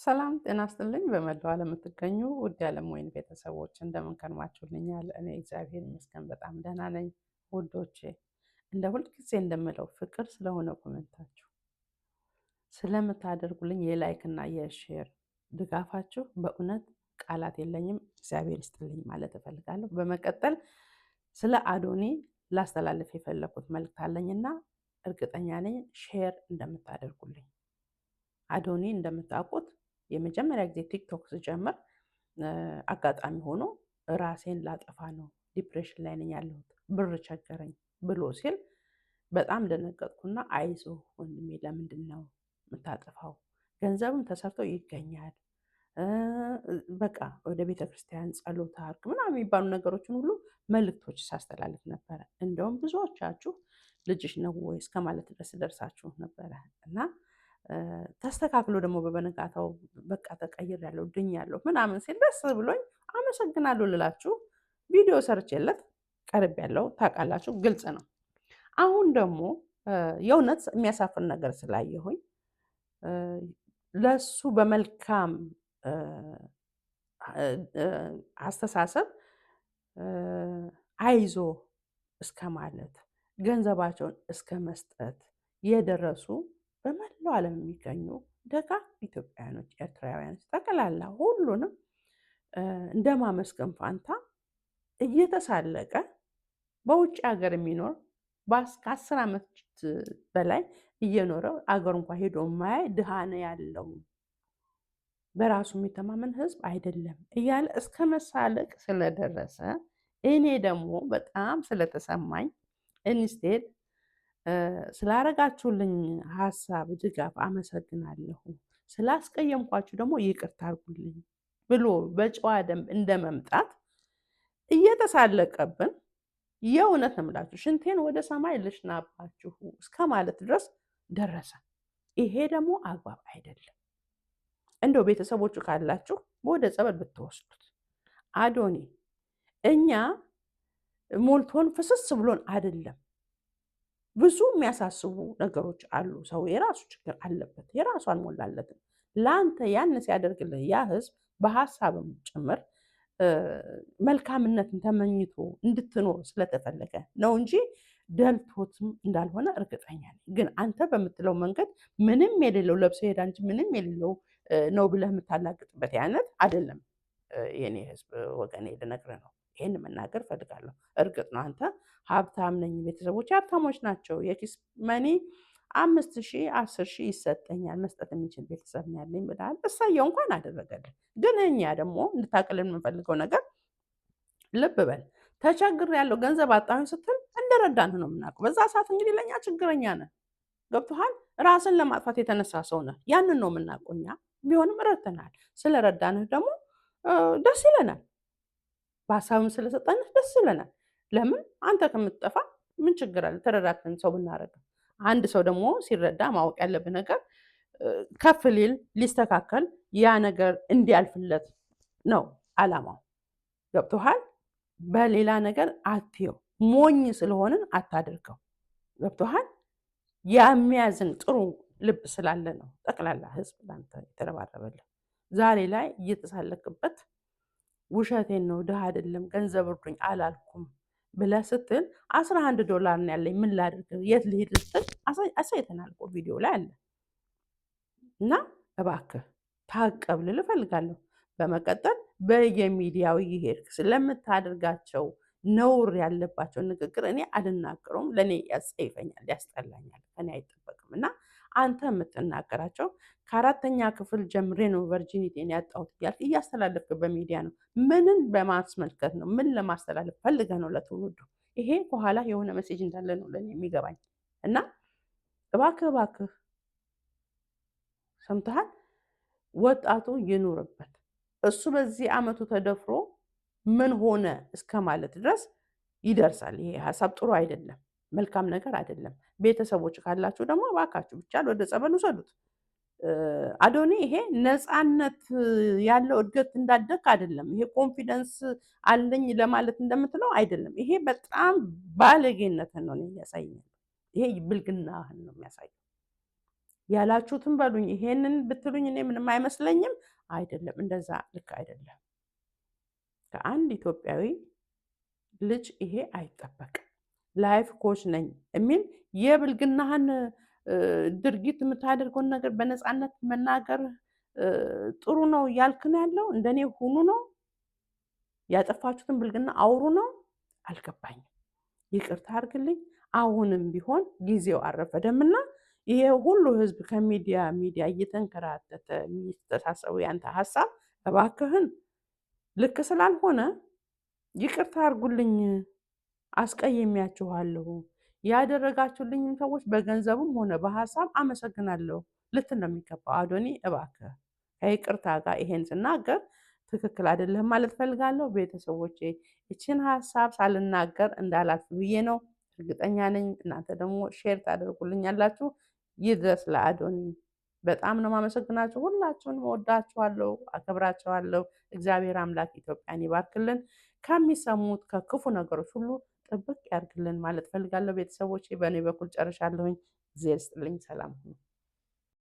ሰላም ጤና ይስጥልኝ። በመላው ዓለም የምትገኙ ውድ የዓለም ወይን ቤተሰቦች እንደምን ከርማችሁልኛል? እኔ እግዚአብሔር ይመስገን በጣም ደህና ነኝ። ውዶቼ፣ እንደ ሁልጊዜ እንደምለው ፍቅር ስለሆነ comment ኣችሁ ስለምታደርጉልኝ የ like እና የ share ድጋፋችሁ በእውነት ቃላት የለኝም። እግዚአብሔር ይስጥልኝ ማለት እፈልጋለሁ። በመቀጠል ስለ አዶኒ ላስተላልፍ የፈለኩት መልእክት አለኝና እርግጠኛ ነኝ share እንደምታደርጉልኝ። አዶኒ እንደምታውቁት የመጀመሪያ ጊዜ ቲክቶክ ስጀምር አጋጣሚ ሆኖ ራሴን ላጠፋ ነው፣ depression ላይ ነኝ ያለሁት፣ ብር ቸገረኝ ብሎ ሲል በጣም ደነገጥኩና አይዞህ ወንድሜ፣ ለምንድን ነው የምታጠፋው? ገንዘብም ተሰርቶ ይገኛል። በቃ ወደ ቤተ ክርስቲያን ጸሎት አድርግ ምናምን የሚባሉ ነገሮችን ሁሉ መልእክቶች ሳስተላልፍ ነበረ። እንደውም ብዙዎቻችሁ ልጅሽ ነው ወይ እስከ ማለት ድረስ ደርሳችሁ ነበረ እና ተስተካክሎ ደግሞ በበነጋታው በቃ ተቀይሬያለሁ፣ ድኛለሁ ምናምን ሲል ደስ ብሎኝ አመሰግናለሁ ልላችሁ ቪዲዮ ሰርቼለት ቀርብ ያለው ታውቃላችሁ፣ ግልጽ ነው። አሁን ደግሞ የእውነት የሚያሳፍር ነገር ስላየሁኝ ለሱ በመልካም አስተሳሰብ አይዞ እስከ ማለት፣ ገንዘባቸውን እስከ መስጠት የደረሱ በመላው ዓለም የሚገኙ ደጋ ኢትዮጵያውያኖች፣ ኤርትራውያኖች ጠቅላላ ሁሉንም እንደማመስገን ፋንታ እየተሳለቀ በውጭ ሀገር የሚኖር ከ10 ዓመት በላይ እየኖረ አገር እንኳ ሄዶ የማያይ ድሃ ነው ያለው፣ በራሱ የሚተማመን ህዝብ አይደለም እያለ እስከ መሳለቅ ስለደረሰ እኔ ደግሞ በጣም ስለተሰማኝ instead ስላረጋችሁልኝ ሀሳብ ድጋፍ አመሰግናለሁ፣ ስላስቀየምኳችሁ ደግሞ ይቅርታ አድርጉልኝ ብሎ በጨዋ ደንብ እንደመምጣት እየተሳለቀብን የእውነት ነው የምላችሁ፣ ሽንቴን ወደ ሰማይ ልሽናባችሁ እስከ ማለት ድረስ ደረሰ። ይሄ ደግሞ አግባብ አይደለም። እንደው ቤተሰቦቹ ካላችሁ ወደ ጸበል ብትወስዱት። አዶኒ፣ እኛ ሞልቶን ፍስስ ብሎን አይደለም። ብዙ የሚያሳስቡ ነገሮች አሉ። ሰው የራሱ ችግር አለበት፣ የራሱ አልሞላለትም። ለአንተ ያን ሲያደርግልህ ያ ህዝብ በሀሳብም ጭምር መልካምነትን ተመኝቶ እንድትኖር ስለተፈለገ ነው እንጂ ደልቶትም እንዳልሆነ እርግጠኛ ነኝ። ግን አንተ በምትለው መንገድ ምንም የሌለው ለብሶ ሄዳ እንጂ ምንም የሌለው ነው ብለህ የምታላግጥበት አይነት አይደለም። የኔ ህዝብ ወገኔ ልነግርህ ነው። ይህን መናገር እፈልጋለሁ። እርግጥ ነው አንተ ሀብታም ነኝ፣ ቤተሰቦች ሀብታሞች ናቸው፣ የኪስ money 5,000 10,000 ይሰጠኛል፣ መስጠት የሚችል ቤተሰብ ነው ያለኝ ብለሃል። እሰየው፣ እንኳን አደረገልህ። ግን እኛ ደግሞ እንድታቅልን የምንፈልገው ነገር ልብ በል፣ ተቸግሬያለሁ ገንዘብ አጣሁኝ ስትል እንደረዳንህ ነው የምናውቀው። በዛ ሰዓት እንግዲህ ለእኛ ችግረኛ ነህ፣ ገብቶሃል? ራስን ለማጥፋት የተነሳ ሰው ነህ። ያንን ነው የምናውቀው እኛ። ቢሆንም ረድተናል። ስለረዳንህ ደግሞ ደስ ይለናል። በሀሳብም ስለሰጠንህ ደስ ይለናል። ለምን አንተ ከምትጠፋ ምን ችግር አለ? ተረዳድተን ሰው ብናደርግ። አንድ ሰው ደግሞ ሲረዳ ማወቅ ያለብህ ነገር ከፍ ሊል ሊስተካከል ያ ነገር እንዲያልፍለት ነው አላማው። ገብቶሃል? በሌላ ነገር አትየው። ሞኝ ስለሆንን አታድርገው። ገብቶሃል? የሚያዝን ጥሩ ልብ ስላለ ነው ጠቅላላ ህዝብ ለአንተ የተረባረበልህ። ዛሬ ላይ እየተሳለክበት ውሸቴን ነው ድሃ አይደለም ገንዘብ እርዱኝ አላልኩም ብለህ ስትል 11 ዶላር ነው ያለኝ፣ ምን ላድርግ፣ የት ልሂድ ስትል አሳይተናል እኮ፣ ቪዲዮ ላይ አለ። እና እባክህ ታቀብ ልል እፈልጋለሁ። በመቀጠል በየሚዲያው እየሄድክ ስለምታደርጋቸው ነውር ያለባቸው ንግግር እኔ አልናገረውም። ለእኔ ያስጸይፈኛል፣ ያስጠላኛል፣ ከኔ አይጠበቅም። እና አንተ የምትናገራቸው ከአራተኛ ክፍል ጀምሬ ነው virginity ን ያጣሁት እያልክ እያስተላለፍክ በሚዲያ ነው። ምንን በማስመልከት ነው? ምን ለማስተላለፍ ፈልገህ ነው ለትውልዱ? ይሄ ከኋላ የሆነ message እንዳለ ነው ለእኔ የሚገባኝ። እና እባክህ እባክህ፣ ሰምተሃል? ወጣቱ ይኑርበት። እሱ በዚህ አመቱ ተደፍሮ ምን ሆነ እስከ ማለት ድረስ ይደርሳል። ይሄ ሀሳብ ጥሩ አይደለም፣ መልካም ነገር አይደለም። ቤተሰቦች ካላችሁ ደግሞ እባካችሁ ብቻ ወደ ጸበል ውሰዱት። አዶኒ፣ ይሄ ነፃነት ያለው እድገት እንዳደግ አይደለም። ይሄ confidence አለኝ ለማለት እንደምትለው አይደለም። ይሄ በጣም ባለጌነትን ነው የሚያሳየኝ። ይሄ ብልግናህን ነው የሚያሳየው። ያላችሁትን በሉኝ፣ ይሄንን ብትሉኝ እኔ ምንም አይመስለኝም። አይደለም፣ እንደዛ ልክ አይደለም። ከአንድ ኢትዮጵያዊ ልጅ ይሄ አይጠበቅም። Life coach ነኝ የሚል የብልግናህን ድርጊት የምታደርገውን ነገር በነፃነት መናገር ጥሩ ነው እያልክ ነው ያለው። እንደኔ ሁኑ ነው፣ ያጠፋችሁትን ብልግና አውሩ ነው። አልገባኝም። ይቅርታ አድርግልኝ። አሁንም ቢሆን ጊዜው አልረፈደምና ይሄ ሁሉ ህዝብ ከሚዲያ ሚዲያ እየተንከራተተ የሚተሳሰቡ ያንተ ሀሳብ እባክህን ልክ ስላልሆነ ይቅርታ አድርጉልኝ፣ አስቀይሜያችኋለሁ። ያደረጋችሁልኝም ሰዎች በገንዘብም ሆነ በሀሳብ አመሰግናለሁ ልትል ነው የሚገባው። አዶኒ እባክህ ከይቅርታ ጋር ይሄን ስናገር ትክክል አይደለም ማለት ፈልጋለሁ። ቤተሰቦቼ፣ ይችን ሀሳብ ሳልናገር እንዳላልፍ ብዬ ነው። እርግጠኛ ነኝ እናንተ ደግሞ share ታደርጉልኛላችሁ። ይድረስ ለአዶኒ። በጣም ነው የማመሰግናችሁ። ሁላችሁንም እወዳችኋለሁ፣ አከብራችኋለሁ። እግዚአብሔር አምላክ ኢትዮጵያን ይባርክልን፣ ከሚሰሙት ከክፉ ነገሮች ሁሉ ጥብቅ ያርግልን ማለት ፈልጋለሁ። ቤተሰቦቼ፣ በእኔ በኩል ጨርሻለሁኝ። እግዚአብሔር ይስጥልኝ። ሰላም ሁኑ።